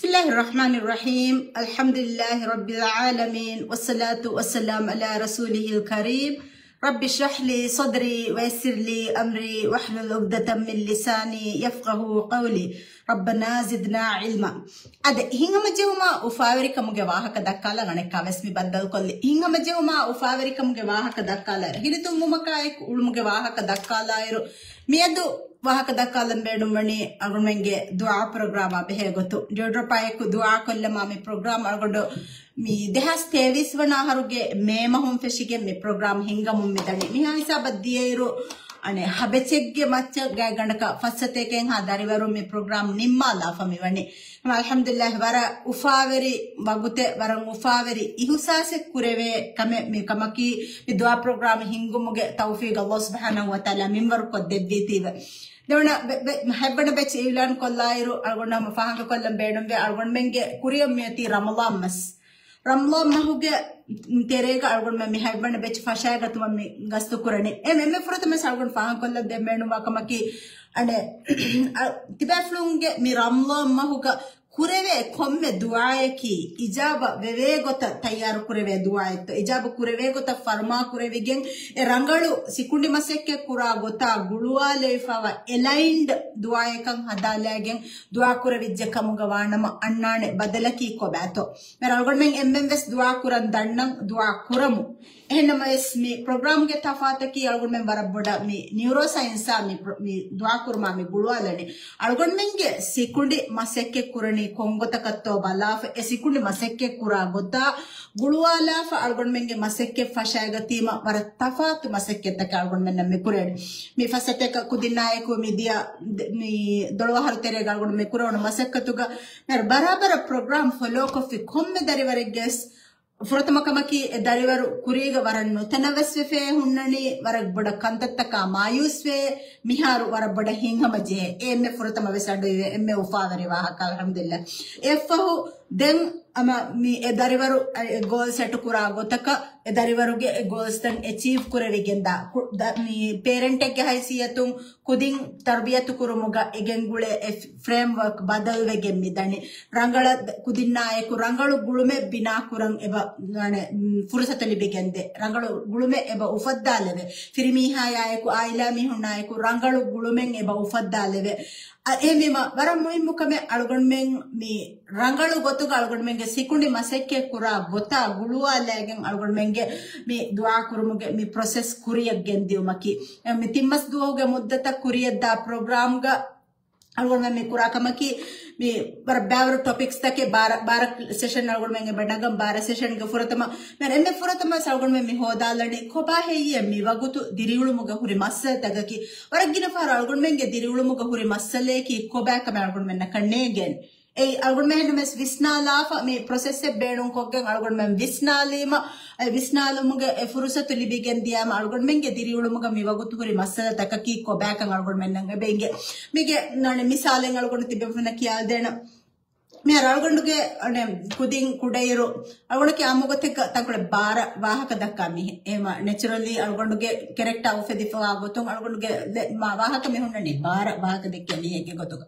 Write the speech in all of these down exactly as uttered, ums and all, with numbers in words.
بسم الله الرحمن الرحيم. الحمد لله رب العالمين، والصلاة والسلام على رسوله الكريم. رب اشرح لي صدري ويسر لي أمري واحلل عقدة من لساني يفقهوا قولي. ربنا زدنا علما. އަދި ހިތްހަމަޖެހުމާ އުފާވެރިކަމުގެ ވާހަކަ ދައްކާލަން އަނެއްކާވެސް މި ބައްދަލުކޮށްލި. ހިތްހަމަޖެހުމާ އުފާވެރިކަމުގެ ވާހަކަ ދައްކާލާއިރު، ހިނިތުންވުމަކާއެކު އުޅުމުގެ ވާހަކަ ދައްކާލާއިރު، މިއަދު ވާހަކަ ދައްކާލަން ބޭނުންވަނީ އަޅުގަނޑުމެންގެ ދުޢާ ޕްރޮގްރާމާ ބެހޭ ގޮތުން. ޑިއޯޑްރޮޕާއެކު ދުޢާ ކޮށްލަމާ މި ޕްރޮގްރާމް އަޅުގަނޑު މި ދެހާސް ތޭވީސް ވަނަ އަހަރުގެ މޭ މަހުން ފެށިގެން މި ޕްރޮގްރާމް ހިންގަމުން މިދަނީ. މިހާ ހިސާބަށް ދިޔައިރު، އަނެއް ހަބައެއްޗެއްގެ މައްޗަށް ގާތްގަނޑަކަށް ފަސް ސަތޭކައެއްހާ ދަރިވަރުން މި ޕްރޮގްރާމް ނިންމާލާފަ މިވަނީ. އަލްޙަމްދުލިއްލާހް، ވަރަށް އުފާވެރި ވަގުތެއް، ވަރަށް އުފާވެރި އިހުސާސެއް ކުރެވޭ ކަމެއް މި ކަމަކީ، މި ދުޢާ ޕްރޮގްރާމް ހިންގުމުގެ ތައުފީޤު ﷲ ސުބްޙާނަހޫ ވަތަޢާލާ މިންވަރު ކޮށްދެއްވީތީވެ. ދެވަނަ ބެ-، ބެ-، ހަތްވަނަ ބެޗް އިޢުލާން ކޮށްލާއިރު، އަޅުގަނޑު ހަމަ ފާހަގަކޮށްލަން ބޭނުންވޭ، އަޅުގަނޑުމެންގެ ކުރިއަށް މިއޮތީ ރަމަޟާން މަސް. ރަމަޟާން މަހުގެ ތެރޭގަ އަޅުގަނޑުމެން މި ހަތްވަނަ ބެޗް ފަށައިގަތުމަށް މި ގަސްތު ކުރަނީ. އެ އެންމެ ފުރަތަމަ ވެސް އަޅުގަނޑު ފާހަގަކޮށްލަން ދޭން ބޭނުންވާ ކަމަކީ، އަނެއް، އަ، ތިބޭފުޅުންގެ މި ރަމަޟާން މަހުގަ ކުރެވޭ ކޮންމެ ދުޢާއަކީ އިޖާބަ ވެވޭ ގޮތަށް ތައްޔާރު ކުރެވޭ ދުޢާއެއްތޯ، އިޖާބަ ކުރެވޭ ގޮތަށް ފަރުމާ ކުރެވިގެން، އެ ރަނގަޅު ސިކުނޑި މަސައްކަތް ކުރާ ގޮތާ ގުޅުވާލެވިފައިވާ އެލައިންޑް ދުޢާއެއްކަން ހަދާލައިގެން ދުޢާ ކުރެވިއްޖެ ކަމުގަ ވާނަމަ، އަންނާނެ ބަދަލަކީ ކޮބާތޯ؟ މި އަޅުގަނޑުމެން އެންމެން ވެސް ދުޢާ ކުރަން ދަންނަން، ދުޢާ ކުރަމު. އެހެންނަމަވެސް، މި ޕްރޮގްރާމްގެ ތަފާތަކީ އަޅުގަނޑުމެން ވަރަށް ބޮޑަށް މި ނިއުރޯ ސައިންސާ މި ޕްރޮ-، މި ދުޢާ ކުރުމާ މި ގުޅުވާލަނީ. އަޅުގަނޑުމެންގެ ސިކުނޑި މަސައްކަތް ކުރަނީ ކޮންގޮތަކަށްތޯ ބަލާފަ، އެ ސިކުނޑި މަސައްކަތް ކުރާ ގޮތާ ގުޅުވާލާފަ، އަޅުގަނޑުމެންގެ މަސައްކަތް ފަށައިގަތީމަ، ވަރަށް ތަފާތު މަސައްކަތްތަކެއް އަޅުގަނޑުމެންނަށް މި ކުރެވެނީ. މި ފަސް ސަތޭކަ ކުދިންނާއެކު މި ދިޔަ ދެ-، މި ދޮޅު އަހަރު ތެރޭގަ އަޅުގަނޑު މި ކުރެވުނު މަސައްކަތުގަ، މި ބަރާބަރަށް ޕްރޮގްރާމް ފޮލޯކޮށްފި ކޮންމެ ދަރިވަރެއްގެ ވެސް ފުރަތަމަ ކަމަކީ، އެ ދަރިވަރު ކުރީގަ ވަރަށް ނުތަނަވަސްވެފައި ހުންނަނީ، ވަރަށް ބޮޑަށް ކަންތައްތަކާ މާޔޫސްވެ، މިހާރު ވަރަށް ބޮޑަށް ހިތްހަމަޖެހޭ. އެ އެންމެ ފުރަތަމަ ވެސް އަޑުއިވޭ، އެންމެ އުފާވެރި ވާހަކަ، އަލްޙަމްދުލިއްލާ. އެއަށްފަހު ދެން ހަމަ މި އެ ދަރިވަރު އެ ގޯލް ސެޓު ކުރާ ގޮތަކަށް، އެ ދަރިވަރުގެ އެ ގޯލްސްތައް އެޗީވް ކުރެވިގެންދާ، ކު-، ދަ-، މި ޕޭރެންޓެއްގެ ހައިސިއްޔަތުން ކުދިން ތަރުބިޔަތު ކުރުމުގަ އެ ގެންގުޅޭ އެ ފްރޭމްވަރކް ބަދަލުވެގެން މިދަނީ. ރަނގަޅަށް ކުދިންނާއެކު ރަނގަޅު ގުޅުމެއް ބިނާކުރަން އެބަ، އަނެއް، ފުރުސަތު ލިބިގެންދޭ. ރަނގަޅު ގުޅުމެއް އެބަ އުފައްދާލެވޭ. ފިރިމީހާޔާއެކު، އާއިލާ މީހުންނާއެކު ރަނގަޅު ގުޅުމެއް އެބަ އުފައްދާލެވޭ. އަ، އެހެންވީމަ، ވަރަށް މުހިއްމު ކަމެއް އަޅުގަނޑުމެން މި ރަނގަޅު ގޮތުގަ އަޅުގަނޑުމެންގެ ސިކުނޑި މަސައްކަތް ކުރާ ގޮތާ ގުޅުވާލައިގެން އަޅުގަނޑުމެންގެ މި ދުޢާ ކުރުމުގެ މި ޕްރޮސެސް ކުރިއަށް ގެންދިއުމަކީ. އެ، މި ތިން މަސް ދުވަހުގެ މުއްދަތަށް ކުރިއަށްދާ ޕްރޮގްރާމްގަ އަޅުގަނޑުމެން މި ކުރާ ކަމަކީ، މި ވަރަށް ބައިވަރު ޓޮޕިކްސްތަކެއް ބާރަ، ބާރަ ސެޝަން އަޅުގަނޑުމެން އެބަ ނަގަން، ބާރަ ސެޝަންގެ ފުރަތަމަ، މި އެންމެ ފުރަތަމަ އަޅުގަނޑުމެން މި ހޯދާލަނީ ކޮބާ ހެއްޔޭ މި ވަގުތު ދިރިއުޅުމުގަ ހުރި މައްސަލަތަކަކީ. ވަރަށް ގިނަ ފަހަރު އަޅުގަނޑުމެންގެ ދިރިއުޅުމުގަ ހުރި މައްސަލައަކީ ކޮބާކަމެއް އަޅުގަނޑުމެންނަކަށް ނޭނގޭނެ. އެއީ އަޅުގަނޑުމެން އެހެންނަމަވެސް ވިސްނާލާފަ، މި ޕްރޮސެސްއެއް ބޭނުންކޮށްގެން އަޅުގަނޑުމެން ވިސްނާލީމަ، އެ ވިސްނާލުމުގެ އެ ފުރުސަތު ލިބިގެން ދިޔާމަ، އަޅުގަނޑުމެންގެ ދިރިއުޅުމުގަ މި ވަގުތު ހުރި މައްސަލަތަކަކީ ކޮބާކަން އަޅުގަނޑުމެންނަށް އެބަ އިނގޭ. މީގެ ނަނެ މިސާލެއް އަޅުގަނޑު ތިބެފުނަށް ކިޔާދޭނަ. މިހާރު އަޅުގަނޑުގެ އަނެ ކުދިން ކުޑައިރު އަޅުގަނޑަކީ އާއްމުގޮތެއްގަ ތަންކޮޅެއް ބާރަ ވާހަކަ ދައްކާ މީހެއް. އެހެމަ ނެޗުރަލީ އަޅުގަނޑުގެ ކެރެކްޓާ އުފެދިފަވާ ގޮތުން އަޅުގަނޑުގެ ލެ-، މާ ވާހަކަ މި ހުންނަނީ ބާރަ ވާހަކަ ދެއްކޭ މީހެއްގެ ގޮތުގަ.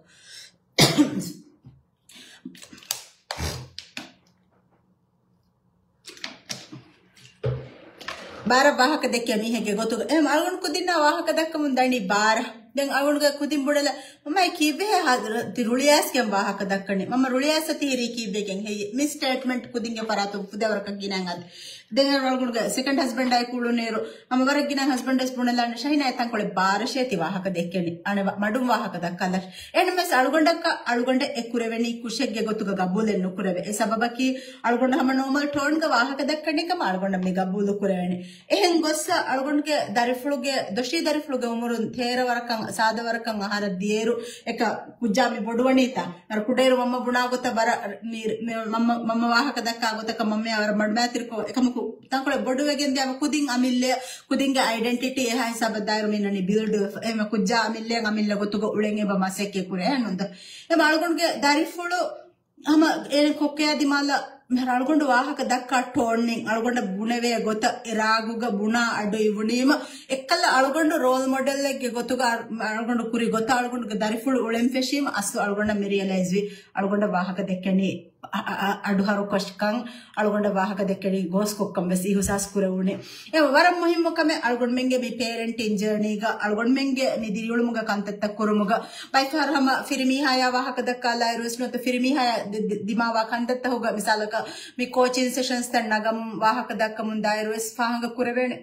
ބާރަ ވާހަކަ ދެއްކޭ މީހެއްގެ ގޮތުގަ. އެހެމަ އަޅުގަނޑު ކުދިންނާ ވާހަކަ ދައްކަމުން ދަނީ ބާރަ. ދެން އަޅުގަނޑުގެ ކުދިން ބުނެލަ، މަމައި ކީއްވެހޭ ހަ-، ތި ރުޅިއައިސްގެން ވާހަކަ ދައްކަނީ؟ މަމަ ރުޅިއައިސް ތިހިރީ ކީއްވެގެން ހެއްޔޭ؟ މި ސްޓޭޓްމަންޓް ކުދިންގެ ފަރާތުން ފުދޭވަރަކަށް ގިނައިން އަދި. ދެން އަޅުގަނޑުގެ ސެކަންޑް ހަސްބެންޑާއި ކުޅުނުއިރު، ހަމަ ވަރަށް ގިނަ ހަސްބެންޑް ވެސް ބުނެލާނެ، ޝަހީނާ އެ ތަންކޮޅެއް ބާރަށޭ ތި ވާހަކަ ދެއްކެނީ. އަނެއް ވަ-، މަޑުން ވާހަކަ ދައްކާލަށް. އެހެންނަމަވެސް އަޅުގަނޑަކަށް އަޅުގަނޑަށް އެ ކުރެވެނީ ކުށެއްގެ ގޮތުގަ ގަބޫލެއް ނުކުރެވޭ. އެ ސަބަބަކީ އަޅުގަނޑު ހަމަ ނޯމަލް ޓޯންގަ ވާހަކަ ދައްކަނީ ކަމަށް އަޅުގަނޑަށް މި ގަބޫލު ކުރެވެނީ. އެހެން ގޮއްސަ އަޅުގަނޑުގެ ދަރިފުޅުގެ، ދޮށީ ދަރިފުޅުގެ އުމުރުން ތޭރަ ވަރަކަށް، ސާދަ ވަރަކަށް އަހަރަށް ދިޔައިރު އެކަ ކުއްޖާ މި ބޮޑުވަނީތާ. އަރ ކުޑައިރު މަންމަ ބުނާ ގޮތަށް ވަރަށް މި، މި މަންމަ، މަންމަ ވާހަކަ ދައްކާ ގޮތަކަށް މަންމަޔާ ވަރަށް މަޑުމައިތިރިކޮށް، އެކަމަކު ތަންކޮޅެއް ބޮޑުވެގެން ދިޔަ ކުދިން އަމިއްލަ، ކުދިންގެ އައިޑެންޓިޓީ އެހާ ހިސާބަށް ދާއިރު މި ނަނީ ބިލްޑް ވެފަ. އެހެމަ ކުއްޖާ އަމިއްލައަށް އަމިއްލަ ގޮތުގަ އުޅެން އެބަ މަސައްކަތް ކުރޭ ނުންދަ. އެ އަޅުގަނޑުގެ ދަރިފުޅު ހަމަ އޭނަ ކޮއްކޮޔާ ދިމާލަށް މިހާރު އަޅުގަނޑު ވާހަކަ ދައްކާ ޓޯންއިން އަޅުގަނޑަށް ބުނެވޭ ގޮތަށް އެ ރާގުގަ ބުނާ އަޑު އިވުނީމަ، އެއްކަލަ އަޅުގަނޑު ރޯލް މޮޑެލްއެއްގެ ގޮތުގަ އަޅުގަނޑު ކުރި ގޮތަށް އަޅުގަނޑުގެ ދަރިފުޅު އުޅެން ފެށީމަ، އަސްލު އަޅުގަނޑަށް މި ރިއަލައިޒްވި އަޅުގަނޑަށް ވާހަކަ ދެއްކެނީ އަ-، އަ-، އަ-، އަޑުހަރުކޮށްކަން، އަޅުގަނޑަށް ވާހަކަ ދެއްކެނީ ގޯސްކޮށްކަން ވެސް އިހުސާސް ކުރެވުނީ. އެ ވަރަށް މުހިއްމު ކަމެއް އަޅުގަނޑުމެންގެ މި ޕޭރެންޓިން ޖާނީގަ އަޅުގަނޑުމެންގެ މި ދިރިއުޅުމުގަ ކަންތައްތައް ކުރުމުގަ ބައިފަހަރު ހަމަ ފިރިމީހާޔާ ވާހަކަ ދައްކާލާއިރު ވެސް ނުވަތަ ފިރިމީހާޔާ ދި-، ދި-، ދިމާވާ ކަންތައްތަކުގަ މިސާލަކަށް މި ކޯޗިން ސެޝަންސްތައް ނަގަމުން ވާހަކަ ދައްކަމުން ދާއިރު ވެސް ފާހަގަ ކުރެވޭނެ.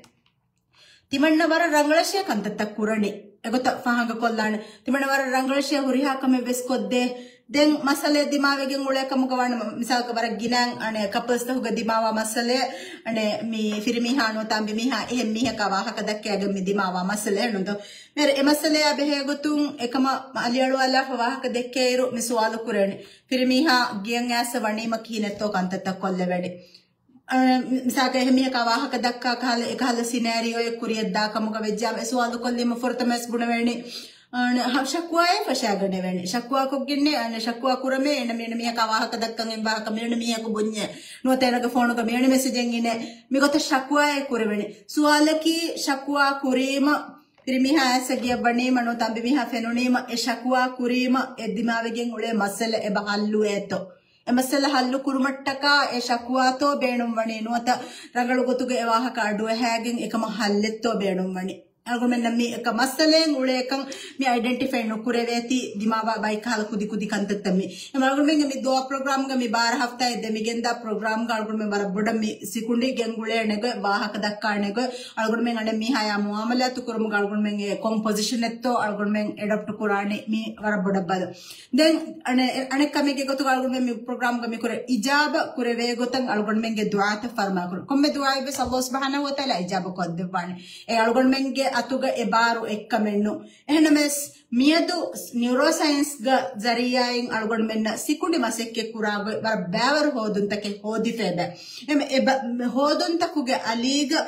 ތިމަންނަ ވަރަށް ރަނގަޅަށޭ ކަންތައްތައް ކުރަނީ. އެގޮތަށް ފާހަގަ ކޮށްލާނެ. ތިމަންނަ ވަރަށް ރަނގަޅަށޭ ހުރިހާ ކަމެއް ވެސް ކޮށްދޭ. ދެން މައްސަލައެއް ދިމާވެގެން އުޅޭ ކަމުގަ ވާނަމަ، މިސާލަކަށް ވަރަށް ގިނައިން އަނެއް ކަޕަލްސްތަކުގަ ދިމާވާ މައްސަލައެއް، އަނެއް މި ފިރިމީހާ ނުވަތަ އަނބިމީހާ އެހެން މީހަކާ ވާހަކަ ދައްކައިގެން މި ދިމާވާ މައްސަލައެއް ނުދޯ. މިހާރު އެ މައްސަލަޔާ ބެހޭ ގޮތުން އެކަމަށް އަލިއަޅުވާލާފަ ވާހަކަ ދެއްކޭއިރު މި ސުވާލު ކުރޭނެ. ފިރިމީހާ ގެޔަށް އައިސް ވަނީމަ ކިހިނެއްތޯ ކަންތައްތައް ކޮށްލެވޭނެ. އަ، މި-، މިސާލަކަށް އެހެން މީހަކާ ވާހަކަ ދައްކާ ކަހަލަ، އެކަހަލަ ސިނޭރިއޯއެއް ކުރިއަށް ދާ ކަމުގަ ވެއްޖާމަ އެ ސުވާލު ކޮށްލީމަ ފުރަތަމަވެސް ބުނެވޭނީ، އަ، ހަ-، ޝަކުވާއެއް ފަށާގަނެވޭނެ. ޝަކުވާ ކޮށްގެންނޭ، އަނެއް ޝަކުވާ ކުރަމޭ، އޭނަ މި-، އޭނަ މީހަކާ ވާހަކަ ދައްކަން އެއް ވާހަކަ މި-، އޭނަ މީހަކު ބުންޏޭ. ނުވަތަ އޭނަގެ ފޯނުގަ މި-، އޭނަ މެސެޖެއް އިނޭ. މިގޮތަށް ޝަކުވާއެއް ކުރެވޭނެ. ސުވާލަކީ ޝަކުވާ ކުރީމަ، ފިރިމީހާ އައިސް ގެޔަށް ވަނީމަ، ނުވަތަ އަނބިމީހާ ފެނުނީމަ، އެ ޝަކުވާ ކުރީމަ، އެ ދިމާވެގެން އުޅޭ މައްސަލަ އެބަ ހައްލުވޭތޯ؟ އެ މައްސަލަ ހައްލު ކުރުމަށްޓަކާ އެ ޝަކުވާތޯ ބޭނުންވަނީ ނުވަތަ ރަނގަޅު ގޮތުގަ އެ ވާހަކަ އަޑުއަހައިގެން އެކަމަށް ހައްލެއްތޯ ބޭނުންވަނީ؟ އަޅުގަނޑުމެންނަށް މި އެކަ މައްސަލައެއް އުޅޭކަން މި އައިޑެންޓިފައި ނުކުރެވޭތީ ދިމާވާ ބައިކަހަލަ ކުދިކުދި ކަންތައްތައް މި. އެމަ އަޅުގަނޑުމެންގެ މި ދުޢާ ޕްރޮގްރާމްގަ މި ބާރަ ހަފްތާއެއް ދެމިގެންދާ ޕްރޮގްރާމްގަ އަޅުގަނޑުމެން ވަރަށް ބޮޑަށް މި ސިކުނޑި ގެންގުޅޭނެގޮތް، ވާހަކަ ދައްކާނެގޮތް، އަޅުގަނޑުމެން އަނެއް މީހާޔާ މުއާމަލާތު ކުރުމުގަ އަޅުގަނޑުމެންގެ ކޮން ޕޮޒިޝަނެއްތޯ އަޅުގަނޑުމެން އެޑޮޕްޓް ކުރާނީ މި ވަރަށް ބޮޑަށް ބަލަ. ދެން އަނެ-، އަނެއް ކަމެއްގެ ގޮތުގަ އަޅުގަނޑުމެން މި ޕްރޮގްރާމްގަ މި ކުރެ އިޖާބަ ކުރެވޭ ގޮތަށް އަޅުގަނޑުމެންގެ ދުޢާތައް ފަރުމާ ކުރުން. ކޮންމެ ދުޢާއެއްވެސް އައްލާހު ސުބްޙާނަހޫ ވަތަޢާލާ އިޖާބަ ކޮށްދެއްވާނެ. އެ އަޅުގަނޑުމެންގެ އަތުގަ އެ ބާރު އެއްކަމެއް ނޫން. އެހެންނަމަވެސް، މިއަދު ނިއުރޯ ސައިންސްގެ ޒަރީޢާއިން އަޅުގަނޑުމެންނަށް ސިކުނޑި މަސައްކަތް ކުރާ ގޮތް ވަރަށް ބައިވަރު ހޯދުންތަކެއް ހޯދިފައިބަ. އެ ހޯދުންތަކުގެ އަލީގަ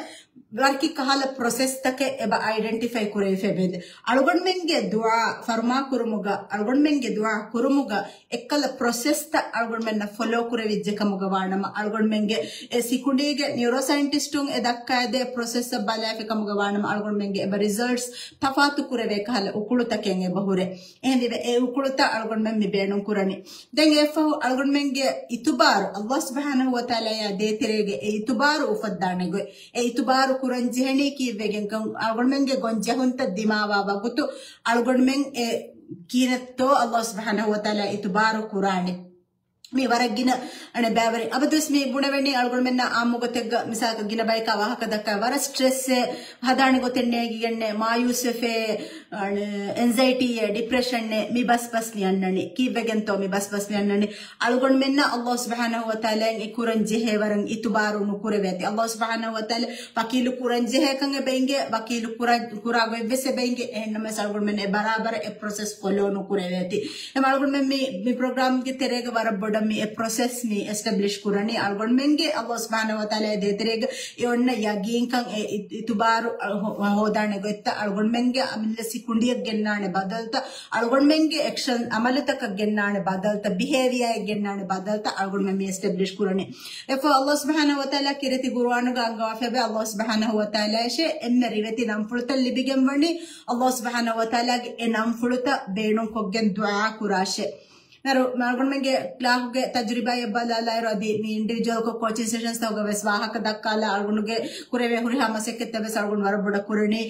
ވަރަކި ކަހަލަ ޕްރޮސެސްތަކެއް އެބަ އައިޑެންޓިފައި ކުރެވިފައިބެންދެ. އަޅުގަނޑުމެންގެ ދުޢާ ފަރުމާ ކުރުމުގަ، އަޅުގަނޑުމެންގެ ދުޢާ ކުރުމުގަ އެއްކަލަ ޕްރޮސެސްތައް އަޅުގަނޑުމެންނަށް ފޮލޯ ކުރެވިއްޖެ ކަމުގަ ވާނަމަ، އަޅުގަނޑުމެންގެ އެ ސިކުނޑީގެ ނިއުރޯ ސައިންޓިސްޓުން އެ ދައްކާދޭ ޕްރޮސެސްއަށް ބަލާފި ކަމުގަ ވާނަމަ، އަޅުގަނޑުމެންގެ އެބަ ރިޒަލްޓްސް ތަފާތު ކުރެވޭ ކަހަލަ އުކުޅުތަކެއް އެބަ ހުރޭ. އެހެންވެ، އެ އުކުޅުތައް އަޅުގަނޑުމެން މި ބޭނުން ކުރަނީ. ދެން އެއަށްފަހު އަޅުގަނޑުމެންގެ އިތުބާރު، އައްލާހު ސުބްޙާނަހޫ ވަތަޢާލާއާ ދޭތެރޭގެ އެ އިތުބާރު އުފައްދާނެ ގޮތް، އެ އިތުބާރު ކުރަން ޖެހެނީ ކީއްވެގެންކަން، އަޅުގަނޑުމެންގެ ގޮން ޖެހުންތައް ދިމާވާ ވަގުތު އަޅުގަނޑުމެން އެ ކިހިނެއްތޯ އައްލާހު ސުބްޙާނަހޫ ވަތަޢާލާ އިތުބާރު ކުރާނެ. މި ވަރަށް ގިނަ އަނެއް ބައިވަރެއް. އަބަދުވެސް މި ބުނެވެނީ އަޅުގަނޑުމެންނަށް އާއްމު ގޮތެއްގަ މިސާލަކަށް ގިނަ ބަޔަކާ ވާހަކަ ދައްކާ ވަރަށް ސްޓްރެސްއެއް ހަދާނެ ގޮތެއް ނޭނގިގެންނެއް، މާޔޫސްވެފޭ، އަނެއް އެންޒައިޓީއެއް، ޑިޕްރެޝަންއެއް، މި ބަސް ބަސް މި އަންނަނީ. ކީއްވެގެންތޯ މި ބަސް ބަސް މި އަންނަނީ؟ އަޅުގަނޑުމެންނަށް އައްލާހު ސުބްޙާނަހޫ ވަތަޢާލާއިން އެ ކުރަން ޖެހޭ ވަރަށް އިތުބާރު ނުކުރެވޭތީ. އައްލާހު ސުބްޙާނަހޫ ވަތަޢާލާ ވަކީލު ކުރަން ޖެހޭ ކަން އެބަ އިނގޭ، ވަކީލު ކުރާ، ކުރާ ގޮތްވެސް އެބަ އިނގޭ. އެހެންނަމަވެސް އަޅުގަނޑުމެން އެ ބަރާބަރަށް އެ ޕްރޮސެސް ފޮލޯ ނުކުރެވޭތީ. އެމަ އަޅުގަނޑުމެން މި، މި ޕްރޮގްރާމްގެ ތެރޭގަ ވަރަށް ބޮޑަށް މި އެ ޕްރޮސެސް މި އެސްޓަބްލިޝް ކުރަނީ. އަޅުގަނޑުމެންގެ އައްލާހު ސުބްޙާނަހޫ ވަތަޢާލާ ދޭތެރޭގަ އެ އޮންނަ ޔަގީންކަން އެ އި-، އިތުބާރު، އަ، ހޯ-، ހޯދާނެ ގޮތްތައް އަޅުގަނޑުމެންގެ އަމިއްލަ ސިކުނޑިއަށް ގެންނާނެ ބަދަލުތައް، އަޅުގަނޑުމެންގެ އެކްޝަން އަމަލުތަކަށް ގެންނާނެ ބަދަލުތައް، ބިހޭވިއާއެއް ގެންނާނެ ބަދަލުތައް އަޅުގަނޑުމެން މި އެސްޓަބްލިޝް ކުރަނީ. އެފަ އައްލާހު ސުބްޙާނަހޫ ވަތަޢާލާ ކީރިތި ގުރުއާނުގަ އަންގަވާފައިވޭ، އައްލާހު ސުބްޙާނަހޫ ވަތަޢާލާއަށޭ އެންމެ ރިވެތި ނަންފުޅުތައް ލިބިގެން ވަނީ، އައްލާހު ސުބްޙާނަހޫ ވަތަޢާލާގެ އެ ނަންފުޅުތައް ބޭނުންކޮށްގެން ދުޢާ ކުރާށޭ. މިހާރު މި އަޅުގަނޑުމެންގެ ކްލާހުގެ ތަޖުރިބާއަށް ބަލާލާއިރު، އަދި މި އިންޑިވިޖުއަލްކޮށް ކޯޗިން ސެޝަންސްތަކުގަ ވެސް ވާހަކަ ދައްކާލާ އަޅުގަނޑުގެ ކުރެވޭ ހުރިހާ މަސައްކަތްތައް ވެސް އަޅުގަނޑު ވަރަށް ބޮޑަށް ކުރަނީ.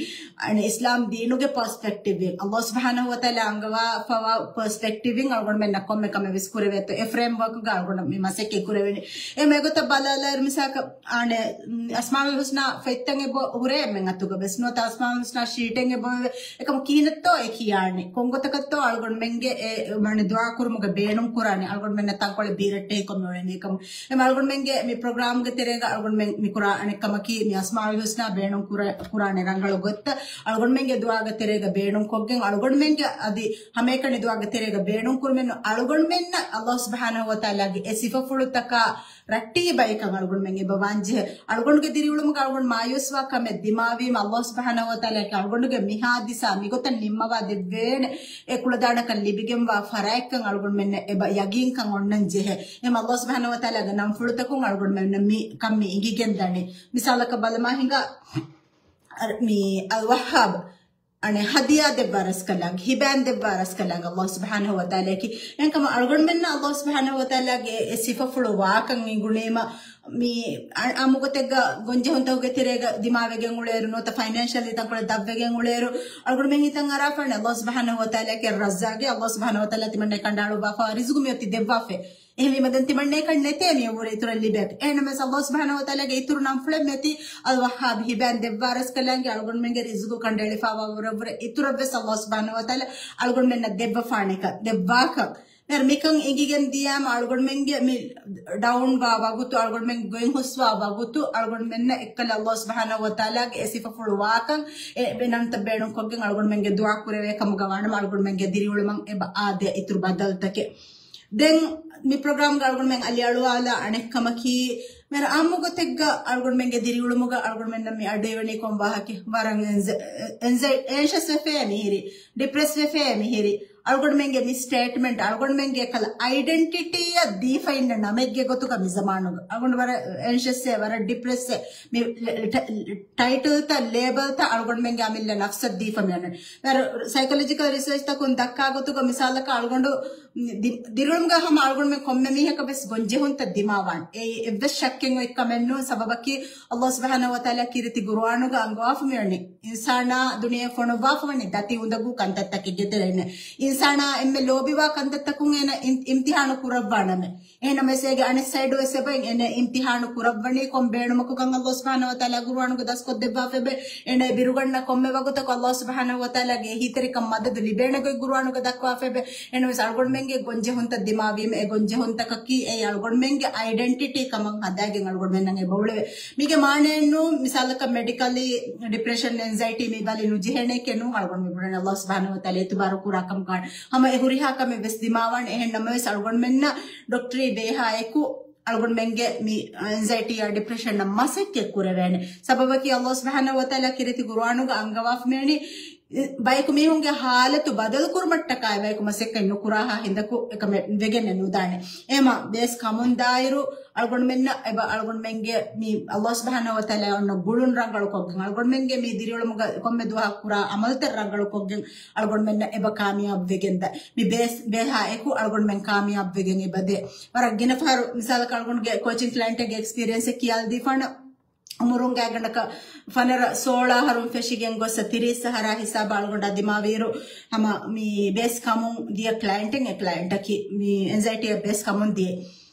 އަނެއް އިސްލާމް ދީނުގެ ޕަރސްޕެކްޓިވްއިން، އައްލާހު ސުބްޙާނަހޫ ވަތަޢާލާ އަންގަވާފަވާ ޕަރސްޕެކްޓިވްއިން އަޅުގަނޑުމެންނަށް ކޮންމެ ކަމެއް ވެސް ކުރެވޭތޯ، އެ ފްރޭމްވަރކްގަ އަޅުގަނޑު މި މަސައްކަތް ކުރެވެނީ. އެ މެގޮތަށް ބަލާލާއިރު މިސާލަކަށް އަނެއް އަސްމާއުލް ހުސްނާ ފޮތްތައް އެބަ ހުރޭ އެންމެން އަތުގަ ވެސް ނުވަތަ އަސްމާއުލް ހުސްނާ ޝީޓެއް އެބަ އެކަމަ ކިހިނެއްތޯ އެ ކިޔާނެ. ކޮންގޮތަކަށްތޯ އަޅުގަނޑުމެންގެ އެ، މަނެ ދުޢާ ކުރުމުގެ ބޭނުން ކުރާނެ. އަޅުގަނޑުމެންނަށް ތަންކޮޅެއް ބީރައްޓެހިކޮށް މިއުޅެނީ ކަމު. އެމަ އަޅުގަނޑުމެންގެ މި ޕްރޮގްރާމްގެ ތެރޭގަ އަޅުގަނޑުމެން މި ކުރާ އަނެއް ކަމަކީ މި އަސްމާއުލް ހުސްނާ ބޭނުން ކުރާ، ކުރާނެ ރަނގަޅު ގޮތްތައް އަޅުގަނޑުމެންގެ ދުޢާގެ ތެރޭގަ ބޭނުން ކޮށްގެން އަޅުގަނޑުމެންގެ އަދި ހަމައެކަނި ދުޢާގެ ތެރޭގަ ބޭނުން ކުރުމެއްނު އަޅުގަނޑުމެންނަށް އައްލާހު ސުބްޙާނަހޫ ވަތަޢާލާގެ އެ ސިފަފުޅުތަކާ ރައްޓެހި ބަޔަކަށް އަޅުގަނޑުމެން އެބަ ވާންޖެހޭ. އަޅުގަނޑުގެ ދިރިއުޅުމުގަ އަޅުގަނޑު މާޔޫސްވާ ކަމެއް ދިމާވީމަ، އައްލާހު ސުބްޙާނަހޫ ވަތަޢާލާ އަޅުގަނޑުގެ މި ހާދިސާ މިގޮތަށް ނިންމަވާ ދެއްވޭނެ، އެ ކުޅަދާނަކަން ލިބިގެންވާ ފަރާތްކަން އަޅުގަނޑުމެންނަށް އެބަ ޔަގީންކަން އޮންނަން ޖެހޭ. އެހެން އައްލާހު ސުބްޙާނަހޫ ވަތަޢާލާގެ ނަންފުޅުތަކުން އަޅުގަނޑުމެންނަށް މި ކަން މި އިނގިގެން ދަނީ. މިސާލަކަށް ބަލަމާ ހިނގާ، މި އަލް ވައްހާބް އަނެއް ހަދިޔާ ދެއްވާ ރަސްކަލާނގެ، ހިބާން ދެއްވާ ރަސްކަލާނގެ އައްލާހު ސުބްޙާނަހޫ ވަތަޢާލާއަކީ. އެހެންކަމުން އަޅުގަނޑުމެންނަށް އައްލާހު ސުބްޙާނަހޫ ވަތަޢާލާގެ އެ ސިފަފުޅު ވާކަން އިނގުނީމަ، މި އަ-، އާއްމުގޮތެއްގަ ގޮންޖެހުންތަކުގެ ތެރޭގަ ދިމާވެގެން އުޅޭއިރު ނުވަތަ ފައިނޭންޝަލީ ތަންކޮޅެއް ދަށްވެގެން އުޅޭއިރު، އަޅުގަނޑުމެން ހިތަށް އަރާފާނެ އައްލާހު ސުބްޙާނަހޫ ވަތަޢާލާއަކީ ރައްޒާގެ، އައްލާހު ސުބްޙާނަހޫ ވަތަޢާލާ ތިމަންނަ ކަނޑައަޅުއްވާފަ ރިޒުގު މިއޮތީ ދެއްވާފަ. އެހެންވީމަ ދެން ތިމަންނައަކަށް ނެތޭ މި އުރެ އިތުރަށް ލިބޭތަ؟ އެހެންނަމަވެސް އައްލާހު ސުބްޙާނަހޫ ވަތަޢާލާގެ އިތުރު ނަންފުޅެއް މެތި އަލް ވައްހާބް ހިބާން ދެއްވާ ރަސްކަލާނގެ އަޅުގަނޑުމެންގެ ރިޒުގު ކަނޑައެޅިފައިވާ ވަރަށްވުރެ އިތުރަށްވެސް އައްލާހު ސުބްޙާނަހޫ ވަތަޢާލާ އަޅުގަނޑުމެންނަށް ދެއްވަފާނެކަން، ދެއްވާކަން. މިކަން އިނގިގެން ދިޔާމަ އަޅުގަނޑުމެންގެ މި ޑައުން ވާ ވަގުތު، އަޅުގަނޑުމެން ގޮތް ހުސްވާ ވަގުތު، އަޅުގަނޑުމެންނަށް އެއްކަލަ އައްލާހު ސުބްޙާނަހޫ ވަތަޢާލާގެ އެ ސިފަފުޅު ވާކަން އެ ބެނަންތައް ބޭނުންކޮށްގެން އަޅުގަނޑުމެންގެ ދުޢާ ކުރެވޭ ކަމުގަ ވާނަމަ އަޅުގަނޑުމެންގެ ދިރިއުޅުމަށް އެބަ އާދޭ އިތުރު ބަދަލުތަކެއް. ދެން މި ޕްރޮގްރާމްގަ އަޅުގަނޑުމެން އަލިއަޅުވާލާ އަނެއްކަމަކީ، މި އާއްމު ގޮތެއްގަ އަޅުގަނޑުމެންގެ ދިރިއުޅުމުގަ އަޅުގަނޑުމެންނަށް މި އަޑުއިވެނީ ކޮން ވާހަކަ؟ ވަރަށް އެންޒަ-، އެންޒަ-، އޭންޝަސް ވެފައޭ މިހިރީ، ޑިޕްރެސް ވެފައޭ މިހިރީ. އަޅުގަނޑުމެންގެ މި ސްޓޭޓްމެންޓް، އަޅުގަނޑުމެންގެ އެކަލަ އައިޑެންޓިޓީއަށް ދީފަ އިންނަ ނަމެއްގެ ގޮތުގަ މި ޒަމާނުގަ އަޅުގަނޑު ވަރަށް އެންޝަސްއޭ، ވަރަށް ޑިޕްރެސްއޭ. މި ޓަ-، ޓައިޓަލްތައް، ލޭބަލްތައް އަޅުގަނޑުމެންގެ އަމިއްލަ ނަފްސަށް ދީފަ މިއަންނަނީ. ވަރަށް ސައިކޮލޮޖިކަލް ރިސާޗްތަކުން ދައްކާ ގޮތުގަ މިސާލަކަށް އަޅުގަނޑު ދި-، ދިރިއުޅުމުގަ ހަމަ އަޅުގަނޑުމެން ކޮންމެ މީހަކަށް ވެސް ގޮންޖެހުންތައް ދިމާވާނެ. އެއީ އެއްވެސް ޝައްކެއް އޮތް ކަމެއް ނޫން. ސަބަބަކީ އައްލާހު ސުބްޙާނަހޫ ވަތަޢާލާ ކީރިތި ގުރުއާނުގަ އަންގަވާފަ މިއޮތީ. އިންސާނާ ދުނިޔެ ފޮނުއްވާފަ ވަނީ ދަތި އުނދަގޫ ކަންތައްތަކެއްގެ ތެރެއިން. އިންސާނާ އެންމެ ލޯބިވާ ކަންތައްތަކުން އޭނަ އިން-، އިމްތިޙާނު ކުރައްވާ ނަމެއް. އެހެންނަމަވެސް އޭގެ އަނެއް ސައިޑު ވެސް އެބައިން އޭނަ އިމްތިޙާނު ކުރައްވަނީ ކޮން ބޭނުމަކުކަން އައްލާހު ސުބްޙާނަހޫ ވަތަޢާލާ ގުރުއާނުގަ ދަސްކޮށްދެއްވާފައެވެ. އޭނަ ބިރުގަންނަ ކޮންމެ ވަގުތަކު އައްލާހު ސުބްޙާނަހޫ ވަތަޢާލާގެ އެހީތެރިކަން މަދަދު ލިބޭނެ ގޮތް ގުރުއާނުގަ ދައްކަވާފައެވެ. އެހެންނަމަވެސް އަޅުގަނޑުމެންގެ ގޮންޖެހުންތައް ދިމާވީމަ، އެ ގޮންޖެހުންތަކަކީ އެ އަޅުގަނޑުމެންގެ އައިޑެންޓިޓީ ކަމަށް ހަދާގެން އަޅުގަނޑުމެންނަށް އެބަ އުޅެވޭ. މީގެ މާނައެއް ނޫން، މިސާލަކަށް މެޑިކަލީ ޑިޕްރެޝަން، އެންޒައިޓީ މި ބަލި ނުޖެހޭނެކޭ ނޫން. އަޅުގަނޑު މި ބުނަނީ އައްލާހު ސުބްޙާނަހޫ ވަތަޢާލާ އިތުބާރު ކުރާ ކަމަކާ ހަމަ އެ ހުރިހާ ކަމެއް ވެސް ދިމާވާނެ. އެހެން ނަމަވެސް އަޅުގަނޑުމެންނަށް ޑޮކްޓަރީ ބޭހާއެކު އަޅުގަނޑުމެންގެ މި އެންޒައިޓީއާ ޑިޕްރެޝަނަށް މަސައްކަތް ކުރެވޭނެ. ސަބަބަކީ އައްލާހު ސުބްޙާނަހޫ ވަތަޢާލާ ކީރިތި ގުރުއާނުގަ އަންގަވާފަ މިއަންނަނީ ބަޔަކު މީހުންގެ ހާލަތު ބަދަލު ކުރުމަށްޓަކާ ބަޔަކު މަސައްކަތް ނުކުރާހާ ހިނދަކު އެކަމެއް ވެގެން ނުދާނެ. އެހެން ބޭސް ކަމުން ދާއިރު އަޅުގަނޑުމެންނަށް އެބަ އަޅުގަނޑުމެންގެ މި އައްލާހު ސުބްޙާނަހޫ ވަތަޢާލާ އޮންނަ ގުޅުން ރަނގަޅުކޮށްގެން، އަޅުގަނޑުމެންގެ މި ދިރިއުޅުމުގަ ކޮންމެ ދުވަހަކު ކުރާ އަމަލުތައް ރަނގަޅުކޮށްގެން އަޅުގަނޑުމެންނަށް އެބަ ކާމިޔާބު ވެގެން ދޭ. މި ބޭސް ބޭހާ އެކު އަޅުގަނޑުމެން ކާމިޔާބު ވެގެން އެބަ ދޭ. ވަރަށް ގިނަ ފަހަރު މިސާލަކަށް އަޅުގަނޑުގެ ކޯޗިން ކްލައިންޓެއްގެ އެކްސްޕީރިއަންސެއް ކިޔާލަދީފާނަ. އުމުރުން ގާތްގަނޑަކަށް ފަނަރަ ސޯޅަ އަހަރުން ފެށިގެން ގޮއްސަ ތިރީސް އަހަރާ ހިސާބަށް އަޅުގަނޑާ ދިމާވިއިރު، ހަމަ މި ބޭސް ކަމުން ދިޔަ ކްލައިންޓެއް، އެ ކްލައިންޓަކީ މި އެންޒައިޓީއަށް ބޭސް ކަމުން ދިޔަ.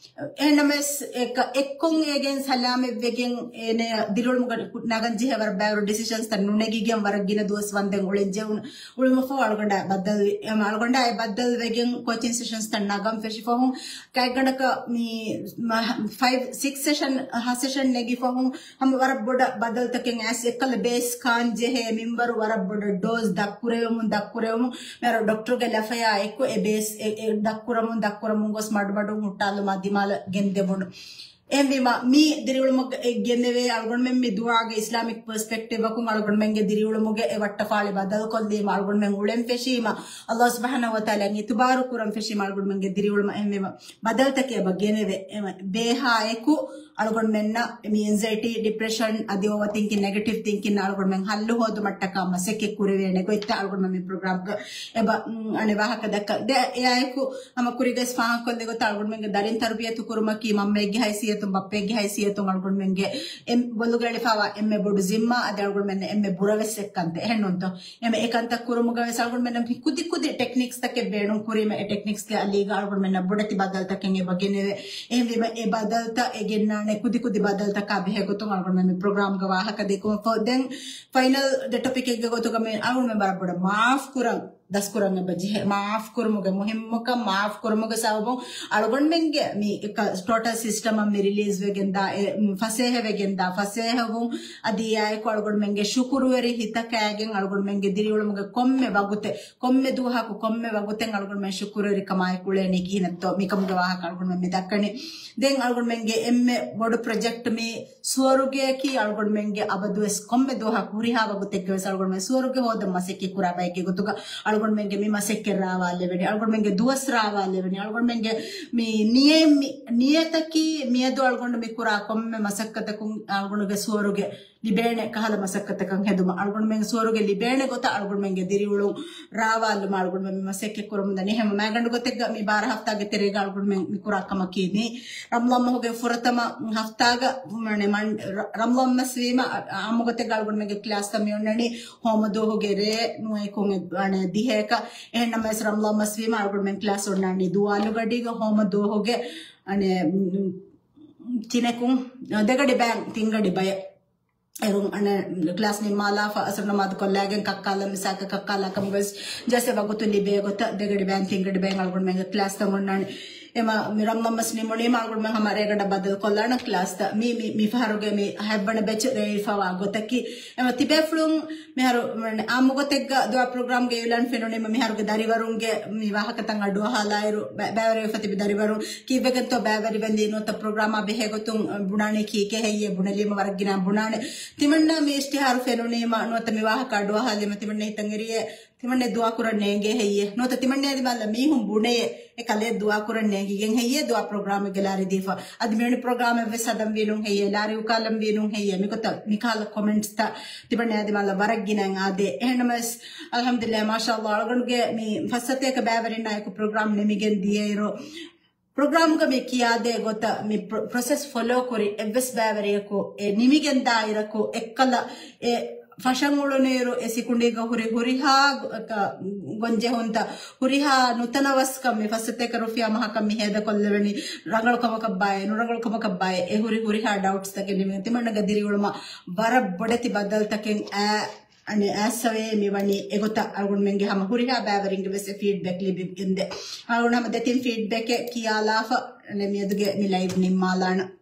އެހެންނަމަވެސް އެކަ-، އެއްކޮށް އޭގެން ސަލާމަތްވެގެން އޭނަ ދިރިއުޅުމުގަ ނަގަން ޖެހޭ ވަރަށް ބައިވަރު ޑިސިޝަންސްތައް ނުނެގިގެން ވަރަށް ގިނަ ދުވަސް ވަންދެން އުޅެން ޖެހުނު. އުޅުމަށްފަހު އަޅުގަނޑާ ބައްދަލުވި. އެމަ އަޅުގަނޑާ އެ ބައްދަލުވެގެން ކޯޗިން ސެޝަންސްތައް ނަގަން ފެށިފަހުން، ގާތްގަނޑަކަށް މި މަ-، ފައިވް، ސިކްސް ސެޝަން، ހަ ސެޝަން ނެގިފަހުން، ހަމަ ވަރަށް ބޮޑަށް ބަދަލުތަކެއް އައިސް އެއްކަލަ ބޭސް ކާން ޖެހޭ މިންވަރު ވަރަށް ބޮޑަށް ޑޯޒް ދަށްކުރެވެމުން، ދަށްކުރެވެމުން، މިހާރު ޑޮކްޓަރުގެ ލަފަޔާ އެއްކޮށް އެ ބޭސް އެ، އެ ދަށްކުރަމުން، ދަށްކުރަމުން ގޮސް މަޑުމަޑުން ހުއްޓާލުމާ ދިމާލަށް ގެންދެވުނު. އެހެންވީމަ، މި ދިރިއުޅުމަށް ގެނެވޭ އަޅުގަނޑުމެން މި ދުޢާގެ އިސްލާމިކް ޕަރސްޕެކްޓިވަކުން އަޅުގަނޑުމެންގެ ދިރިއުޅުމުގެ އެ ވައްޓަފާޅި ބަދަލުކޮށްލީމަ، އަޅުގަނޑުމެން އުޅެން ފެށީމަ، އައްލާހު ސުބްޙާނަހޫ ވަތަޢާލާއަށް އިތުބާރު ކުރަން ފެށީމަ، އަޅުގަނޑުމެންގެ ދިރިއުޅުމަށް އެހެންވީމަ، ބަދަލުތަކެއް އެބަ ގެނެވޭ. އެ ބޭހާއެކު އަޅުގަނޑުމެންނަށް މި އެންޒައިޓީ، ޑިޕްރެޝަން އަދި އޯވަރ ތިންކިން، ނެގެޓިވް ތިންކިން އަޅުގަނޑުމެން ހައްލު ހޯދުމަށްޓަކާ މަސައްކަތް ކުރެވޭނެ ގޮތްތައް އަޅުގަނޑުމެން މި ޕްރޮގްރާމްގަ އެބަ، އަނެއް ވާހަކަ ދައްކަ ދެ-، އެއާއެކު ހަމަ ކުރީގަ ވެސް ފާހަގަކޮށްލި ގޮތަށް އަޅުގަނޑުމެންގެ ދަރިން ތަރުބިޔަތު ކުރުމަކީ މަންމައެއްގެ ހައިސިއްޔަތުން، ބައްޕައެއްގެ ހައިސިއްޔަތުން އަޅުގަނޑުމެންގެ އެ ބޮލުގަ އެޅިފައިވާ އެންމެ ބޮޑު ޒިންމާ އަދި އަޅުގަނޑުމެންނަށް އެންމެ ބުރަ ވެސް އެއްކަންތައް. އެހެން ނޫންތޯ؟ އެމަ އެކަންތައް ކުރުމުގަ ވެސް އަޅުގަނޑުމެންނަށް ކުދި ކުދި ޓެކްނިކްސް ތަކެއް ބޭނުން ކުރީމަ، އެ ޓެކްނިކްސްގެ އަލީގަ އަޅުގަނޑުމެންނަށް ބޮޑެތި ބަދަލުތަކެއް އެބަ ގެނެވޭ. އެހެންވީމަ، އެ ބަދަލުތައް އެ ގެންނާނެ ކުދި ކުދި ބަދަލުތަކާ ބެހޭ ގޮތުން އަޅުގަނޑުމެން މި ޕްރޮގްރާމްގަ ވާހަކަ ދެއްކުމަށްފަހު، ދެން ފައިނަލް ދެ ޓޮޕިކެއްގެ ގޮތުގަ މި އަޅުގަނޑުމެން ވަރަށް ބޮޑަށް މާފް ކުރަން. ދަސްކުރަން އެބަ ޖެހޭ. މާފް ކުރުމުގެ މުހިއްމުކަން، މާފް ކުރުމުގެ ސަބަބުން އަޅުގަނޑުމެންގެ މި ޓޯޓަލް ސިސްޓަމަށް މި ރިލީޒް ވެގެންދާ، އެ، ފަސޭހަ ވެގެންދާ، ފަސޭހަ ވުން އަދި އެއާއެކު އަޅުގަނޑުމެންގެ ޝުކުރުވެރި ހިތަކާގެން އަޅުގަނޑުމެންގެ ދިރިއުޅުމުގެ ކޮންމެ ވަގުތެއް، ކޮންމެ ދުވަހަކު ކޮންމެ ވަގުތެއް އަޅުގަނޑުމެން ޝުކުރުވެރިކަމާއެކު އުޅޭނީ ކިހިނެއްތޯ މިކަމުގެ ވާހަކަ އަޅުގަނޑުމެން މި ދައްކަނީ. ދެން އަޅުގަނޑުމެންގެ އެންމެ ބޮޑު ޕްރޮޖެކްޓް މި ސުވަރުގެއަކީ އަޅުގަނޑުމެންގެ އަބަދުވެސް ކޮންމެ ދުވަހަކު ހުރިހާ ވަގުތެއްގެވެސް އަޅުގަނޑުމެން ސުވަރުގެ ހޯދަން މަސައްކަތް ކުރާ ބައެއްގެ ގޮތުގަ އަޅުގަނޑުމެންގެ މި މަސައްކަތް ރާވާލެވެނީ، އަޅުގަނޑުމެންގެ ދުވަސް ރާވާލެވެނީ، އަޅުގަނޑުމެންގެ މި ނިޔަތް، މި ނިޔަތަކީ މިއަދު އަޅުގަނޑު މި ކުރާ ކޮންމެ މަސައްކަތަކުން އަޅުގަނޑުގެ ސުވަރުގެ ލިބޭނެ ކަހަލަ މަސައްކަތަކަށް ހެދުމަށް، އަޅުގަނޑުމެން ސުވަރުގެ ލިބޭނެ ގޮތަށް އަޅުގަނޑުމެންގެ ދިރިއުޅުން ރާވާލުމަށް އަޅުގަނޑުމެން މި މަސައްކަތް ކުރަމުންދަނީ. ހަމަ މައިގަނޑު ގޮތެއްގަ މި ބާރަ ހަފްތާގެ ތެރޭގަ އަޅުގަނޑުމެން މި ކުރާ ކަމަކީ މި ރަމްޟާން މަހުގެ ފުރަތަމަ ހަފްތާގަ، މަން-، ރަ-، ރަމްޟާން މަސް ވީމަ، އާ-، އާއްމު ގޮތެއްގަ އަޅުގަނޑުމެންގެ ކްލާސްތައް މި އޮންނަނީ ހޯމަ ދުވަހުގެ ރޭ ނުވައެކު ދިހައަކަށް. އެހެންނަމަވެސް ރަމްޟާން މަސް ވީމަ އަޅުގަނޑުމެން ކްލާސް އޮންނާނީ ދުވާލުގަޑީގަ ހޯމަ ދުވަހުގެ، އަނެ، ތިނެކުން ދެގަޑި ބައިން ތިންގަޑި ބަޔަށް. އެރުން އަނެ ކްލާސް ނިންމާލާފަ އަސަރު ނަމާދު ކޮށްލާގެން ކައްކާލަން މިސާކަށް ކައްކާލާ ކަމުގަވެސް ޖަލްސާ ވަގުތު ލިބޭ ގޮތަށް ދެގަޑި ބައިން ތިންގަޑި ބައިން އަޅުގަނޑުމެންގެ ކްލާސްތައް އޮންނާނެ. އެމަ މި ރަމްޟާން މަސް ނިމުނީމަ އަޅުގަނޑުމެން ހަމަ ރޭގަނޑަށް ބަދަލު ކޮށްލާނަން ކްލާސްތައް. މި، މި، މި ފަހަރުގެ މި ހަތްވަނަ ބެޗް ރޭވިފަވާ ގޮތަކީ. އެމަ ތިބޭފުޅުން މިހާރު އާއްމު ގޮތެއްގަ ދުޢާ ޕްރޮގްރާމްގެ އިޢުލާން ފެނުނީމަ މިހާރުގެ ދަރިވަރުންގެ މި ވާހަކަތައް އަޑުއަހާލާއިރު، ބަ-، ބައިވެރިވެފަ ތިބި ދަރިވަރުން ކީއްވެގެންތޯ ބައިވެރިވެންދީ ނުވަތަ ޕްރޮގްރާމާ ބެހޭ ގޮތުން ބުނާނީ ކީކޭ ހެއްޔޭ ބުނެލީމަ ވަރަށް ގިނަ ބުނާނެ. ތިމަންނަ މި އިޝްތިހާރު ފެނުނީމަ ނުވަތަ މި ވާހަކަ އަޑުއަހާލީމަ ތިމަންނަ ހިތަށް އެރިއޭ ތިމަންނަ ދުޢާ ކުރަން ނޭނގޭ ހެއްޔޭ؟ ނުވަތަ ތިމަންނަ ދިމާލަށް މީހުން ބުނެޔޭ އެ ކަލޭ ދުޢާ ކުރަން ނޭނގިގެން ހެއްޔޭ ދުޢާ ޕްރޮގްރާމެއްގެ ލާރި ދީފަ؟ އަދި މިވެނި ޕްރޮގްރާމެއް ވެސް ހަދަން ވީނުން ހެއްޔޭ؟ ލާރި އުކާލަން ވީނުން ހެއްޔޭ؟ މިގޮތަށް މިކަހަލަ ކޮމެންޓްސްތައް ތިމަންނަ ދިމާލަށް ވަރަށް ގިނައިން އާދޭ. އެހެންނަމަވެސް، އަލްޙަމްދުލިއްލާހް، މާޝާﷲ، އަޅުގަނޑުގެ މި ފައްސަތޭކަ ބައިވެރިންނާއެކު ޕްރޮގްރާމް ނިމިގެން ދިޔައިރު، ޕްރޮގްރާމްގަ މި ކިޔާދޭ ގޮތަށް މި ޕްރޮ-، ޕްރޮސެސް ފޮލޯ ކުރި އެއްވެސް ބައިވެރިޔަކު އެ ނިމިގެން ދާއިރަކު އެއްކަލަ އެ ފަށަން އުޅުނުއިރު އެ ސިކުނޑީގަ ހުރި ހުރިހާ ގ-، ގ-، ގޮންޖެހުންތައް، ހުރިހާ ނުތަނަވަސްކަން މި ފައްސަތޭކަ ރުފިޔާ މަހަކަށް މި ހޭދަކޮށްލެވެނީ ރަނގަޅު ކަމަކަށްބާއޭ، ނުރަނގަޅު ކަމަކަށްބާއޭ، އެ ހުރި ހުރިހާ ޑައުޓްސްތަކެއް ނިމިގެން ތިމަންނަގެ ދިރިއުޅުމަށް ވަރަށް ބޮޑެތި ބަދަލުތަކެއް އައި އަނެއް އައްސަވޭ މިވަނީ އެގޮތަށް އަޅުގަނޑުމެންގެ ހަމަ ހުރިހާ ބައިވެރިންގެ ވެސް އެ ފީޑްބެކް ލިބިގެންދޭ. އަޅުގަނޑު ހަމަ ދެތިން ފީޑްބެކެއް ކިޔާލާފަ އަނެއް މިއަދުގެ މި ލައިވް ނިންމާލާނަން.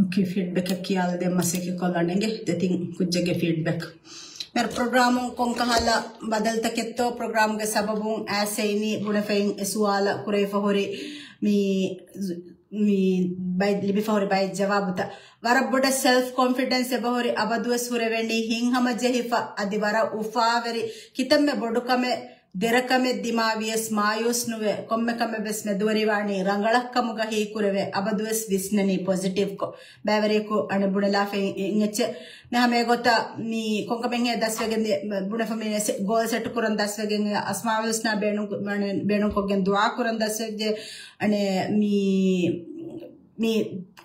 އޯކޭ، ފީޑްބެކެއް ކިޔާލަދޭ މަސައްކަތް ކޮށްލަން އެނގޭ ދެތިން ކުއްޖެއްގެ ފީޑްބެކް. މި ޕްރޮގްރާމުން ކޮންކަހަލަ ބަދަލުތަކެއްތޯ ޕްރޮގްރާމްގެ ސަބަބުން އައިސް އެއިނީ ބުނެފައިން އެ ސުވާލަށް ކުރެވިފަ ހުރި މި، މި ބައި-، ލިބިފަ ހުރި ބައެއް ޖަވާބުތައް. ވަރަށް ބޮޑަށް ސެލްފް ކޮންފިޑެންސް އެބަހުރި، އަބަދުވެސް ހުރެވެނީ ހިތްހަމަޖެހިފަ، އަދި ވަރަށް އުފާވެރި، ކިތަންމެ ބޮޑުކަމެއް ދެރަކަމެއް ދިމާވިޔަސް މާޔޫސް ނުވެ، ކޮންމެ ކަމެއް ވެސް މެދުވެރިވާނީ ރަނގަޅަށްކަމުގަ ހީކުރެވޭ، އަބަދުވެސް ވިސްނަނީ ޕޮޒިޓިވްކޮށް. ބައިވެރިޔަކު އަނެއް ބުނެލާފައި އިން އެއްޗެއް ނަހަމޭ ގޮތަށް މި ކޮންކަމެއްހޭ ދަސްވެގެން ދި-، ބުނެފަ މި ސެ-، ގޯލް ސެޓް ކުރަން ދަސްވެގެން އަސްމާއުލް ހުސްނާ ބޭނުން، ބޭނުންކޮށްގެން ދުޢާ ކުރަން ދަސްވެއްޖެ. އަނެއް މި މި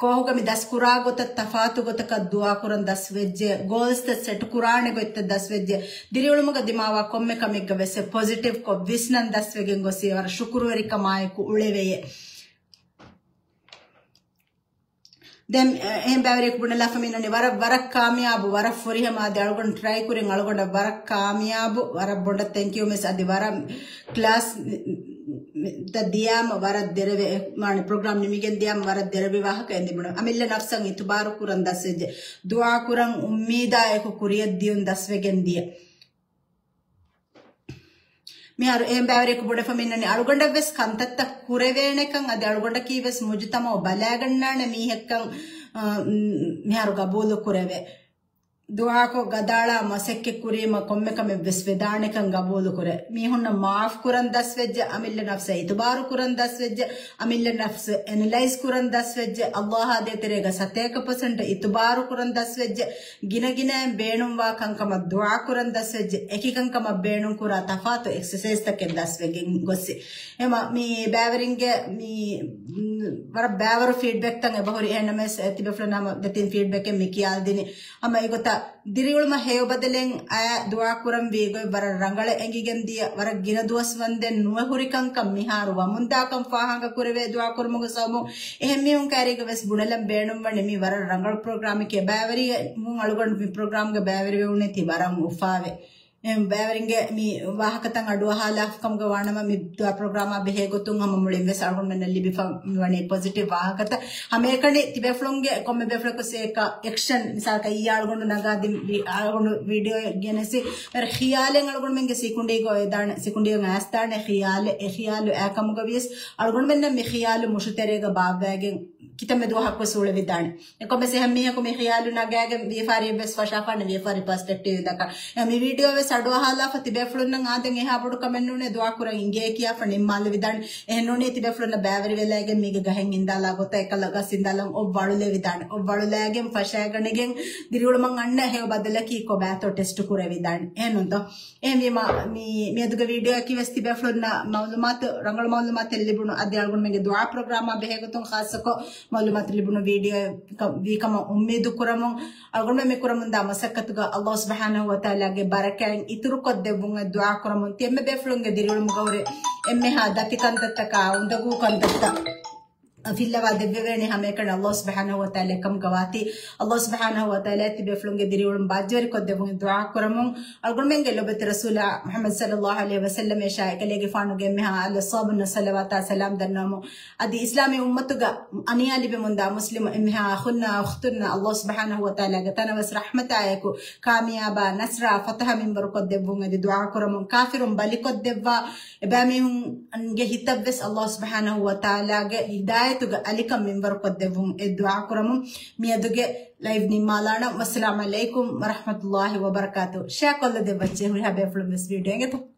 ކޯހުގަ މި ދަސްކުރާ ގޮތަށް ތަފާތު ގޮތަކަށް ދުޢާ ކުރަން ދަސްވެއްޖެ، ގޯލްސްތައް ސެޓް ކުރާނެ ގޮތްތައް ދަސްވެއްޖެ، ދިރިއުޅުމުގަ ދިމާވާ ކޮންމެ ކަމެއްގަ ވެސް ޕޮޒިޓިވްކޮށް ވިސްނަން ދަސްވެގެން ގޮސް ވަރަށް ޝުކުރުވެރިކަމާއެކު އުޅެވެޔޭ. ދެން އެހެން ބައިވެރިޔަކު ބުނެލާފަ މިނަނީ ވަރަށް، ވަރަށް ކާމިޔާބު، ވަރަށް ފުރިހަމަ އަދި އަޅުގަނޑު ޓްރައި ކުރިން އަޅުގަނޑަށް ވަރަށް ކާމިޔާބު، ވަރަށް ބޮޑަށް ތެންކް ޔޫ މިސް އަދި ވަރަށް ކްލާސް ތައް ދިޔާމަ ވަރަށް ދެރަވެ، މާނަ ޕްރޮގްރާމް ނިމިގެން ދިޔާމަ ވަރަށް ދެރަވި ވާހަކަ އެނދި ބުނަ. އަމިއްލަ ނަފްސަށް އިތުބާރު ކުރަން ދަސްވެއްޖެ. ދުޢާ ކުރަން އުއްމީދާ އެކު ކުރިޔަށް ދިޔުން ދަސްވެގެން ދިޔަ. މިހާރު އެހެން ބައިވެރިޔަކު ބުނެފަ މިންނަނީ އަޅުގަނޑަށް ވެސް ކަންތައްތައް ކުރެވޭނެކަން އަދި އަޅުގަނޑަކީ ވެސް މުޖުތަމަޢު ބަލާގަންނާނެ މީހެއްކަން މިހާރު ގަބޫލު ކުރެވޭ. ދުޢާކޮށް ގަދާޅާ މަސައްކަތް ކުރީމަ ކޮންމެ ކަމެއް ވެސް ވެދާނެކަން ގަބޫލު ކުރޭ. މީހުންނަށް މާފް ކުރަން ދަސްވެއްޖެ، އަމިއްލަ ނަފްސަށް އިތުބާރު ކުރަން ދަސްވެއްޖެ، އަމިއްލަ ނަފްސު އެނަލައިޒް ކުރަން ދަސްވެއްޖެ، އައްލާހާ ދޭތެރޭގަ ސަތޭކަ ޕަސެންޓް އިތުބާރު ކުރަން ދަސްވެއްޖެ، ގިނަ ގިނައިން ބޭނުންވާ ކަންކަމަށް ދުޢާ ކުރަން ދަސްވެއްޖެ، އެކި ކަންކަމަށް ބޭނުން ކުރާ ތަފާތު އެކްސަސައިޒްތަކެއް ދަސްވެގެން ގޮއްސި. އެމަ މި ބައިވެރިންގެ މި، މް، ވަރަށް ބައިވަރު ފީޑްބެކްތައް އެބަހުރި. އެހެންނަމަވެސް ތިބޭފުޅުންނާ ދެތިން ފީޑްބެކެއް މި ކިޔާލްދިނީ. ހަމަ އެގޮތަށް ދިރިއުޅުމަށް ހެޔޮ ބަދަލެއް އައި ދުޢާ ކުރަން ވީ ގޮތް ވަރަށް ރަނގަޅަށް އެނގިގެން ދިޔަ، ވަރަށް ގިނަ ދުވަސް ވަންދެން ނުވެ ހުރި ކަންކަން މިހާރު ވަމުންދާކަން ފާހަގަ ކުރެވޭ ދުޢާ ކުރުމުގެ ސަބަބުން އެހެން މީހުން ކައިރީގަ ވެސް ބުނެލަން ބޭނުންވަނީ މި ވަރަށް ރަނގަޅު ޕްރޮގްރާމެކޭ. ބައިވެރި މުން އަޅުގަނޑު މި ޕްރޮގްރާމްގަ ބައިވެރިވެވުނީ ތި ވަރަށް އުފާވެ. އެ، ބައިވެރިންގެ މި ވާހަކަތައް އަޑުއަހާލާފަ ކަމުގަ ވާނަމަ މި ދުޢާ ޕްރޮގްރާމާ ބެހޭ ގޮތުން ހަމަ މުޅިން ވެސް އަޅުގަނޑުމެންނަށް ލިބިފަ މިވަނީ ޕޮޒިޓިވް ވާހަކަތައް. ހަމައެކަނި ތިބޭފުޅުންގެ ކޮންމެ ބޭފުޅަކު ސޭކަ އެކްޝަން، މިސާލަކަށް އިއްޔާ އަޅުގަނޑު ނަގާ ދިން ވި-، އަޅުގަނޑު ވީޑިއޯ ގެނެސި ވަރަށް ޚިޔާލެއް އަޅުގަނޑުމެންގެ ސިކުނޑީގަ އޮވެދާނެ، ސިކުނޑީގަ އައިސްދާނެ ޚިޔާލެއް، އެ ޚިޔާލު އައި ކަމުގަ ވިޔަސް އަޅުގަނޑުމެންނަށް މި ޚިޔާލު މުށުތެރޭގަ ބާއްވައިގެން ކިތަންމެ ދުވަހަކުވެސް އުޅެވިދާނެ. އެކަމަސް އެހެން މީހަކު މި ޚިޔާލު ނަގާގެން ވިޔަފާރިއެއްވެސް ފަށާފާނެ ވިޔަފާރި ޕަރސްޕެކްޓިވް ދައްކާ. އެ މި ވީޑިއޯ ވެސް އަޑުއަހާލާފަ ތިބޭފުޅުންނަށް އާދެން އެހާ ބޮޑު ކަމެއް ނޫނޭ ދުޢާ ކުރަން އިނގޭ ކިޔާފަ ނިންމާލެވިދާނެ. އެހެން ނޫނީ ތިބޭފުޅުންނަށް ބައިވެރިވެލައިގެން މީގެ ގަހެއް އިންދާލާ ގޮތަށް އެކަލަ ގަސް އިންދާލަން އޮށް ވަޅުލެވިދާނެ. އޮށް ވަޅުލައިގެން ފަށައިގަނެގެން ދިރިއުޅުމަށް އަންނަ ހެޔޮ ބަދަލަކީ ކޮބާތޯ ޓެސްޓު ކުރެވިދާނެ. އެހެންނޫންތޯ؟ އެހެންވީމަ، މި، މިއަދުގެ ވީޑިއޯއަކީ ވެސް ތިބޭފުޅުންނަށް މައުލޫމާތު، ރަނގަޅު މައުލޫމާތެއް ލިބުނު އަދި އަޅުގަނޑުމެންގެ ދުޢާ ޕްރޮގްރާމާ ބެހޭގޮތުން ޚާއްޞަކޮށް މައުލޫމާތު ލިބުނު ވީޑިއޯއެއް ކަ-، ވީ ކަމަށް އުއްމީދު ކުރަމުން، އަޅުގަނޑުމެން މި ކުރަމުންދާ މަސައްކަތުގަ އައްލާހު ސުބްޙާނަހު ވަތަޢާލާގެ ބަރަކާތް އިތުރުކޮށްދެއްވުން އެ ދުޢާ ކުރަމުން، ތި އެންމެ ބޭފުޅުންގެ ދިރިއުޅުމުގަ ހުރި އެންމެހާ ދަތި ކަންތައްތަކާ އުނދަގޫ ކަންތައްތައް ފިއްލަވާ ދެއްވެވޭނެ ހަމައެކަނި އައްލާހު ސުބްޙާނަހު ވަތަޢާލާ ކަމުގަ ވާތީ. އައްލާހު ސުބްޙާނަހު ވަތަޢާލާ ތިބޭފުޅުންގެ ދިރިއުޅުން ބާއްޖަވެރިކޮށްދެއްވުން ދުޢާ ކުރަމުން. އަޅުގަނޑުމެންގެ ލޮބުވެތި ރަސޫލާ މުޙައްމަދު ޞައްލައްލާހު ޢަލައިހި ވަސައްލަމް އޭޝާ އެކަލޭގެފާނުގެ އެންމެހާ އަލް އަޞްޙާބުންނަށް ޞަލަވާތާ ސަލާމް ދަންނަވަމުން. އަދި އިސްލާމީ އުއްމަތުގަ އަނިޔާ ލިބިމުންދާ މުސްލިމު އެންމެހާ އަޚުންނާ އުޚްތުންނަށް އައްލާހު ސުބްޙާނަހު ވަތަޢާލާގެ ތަނަވަސް ރަޙްމަތާއެކު ކާމިޔާބާ ނަޞްރާ ފަތަޙަ މިންވަރުކޮށްދެއްވުން އަދި ދުޢާ ކުރަމުން. ކާފިރުން ބަލިކޮށްދެއްވާ އެބައިމީހުންގެ ހިތަށްވެސް އައްލާހު ސުބްޙާނަހު ވަތަޢާލާގެ ހިދާޔަތުގެ އަލިކަން މިންވަރުކޮށްދެއްވުން އެ ދުޢާ ކުރަމުން. މިއަދުގެ ލައިވް ނިންމާލާނަން. ވައްސަލާމް ޢަލައިކުމް ވަރަޙްމަތުﷲ ވަބަރަކާތު. ޝެއާ ކޮށްލަދެއްވައްޗޭ ހުރިހާ ބޭފުޅުން ވެސް ވީޑިއޯ އެނގޭތޯ.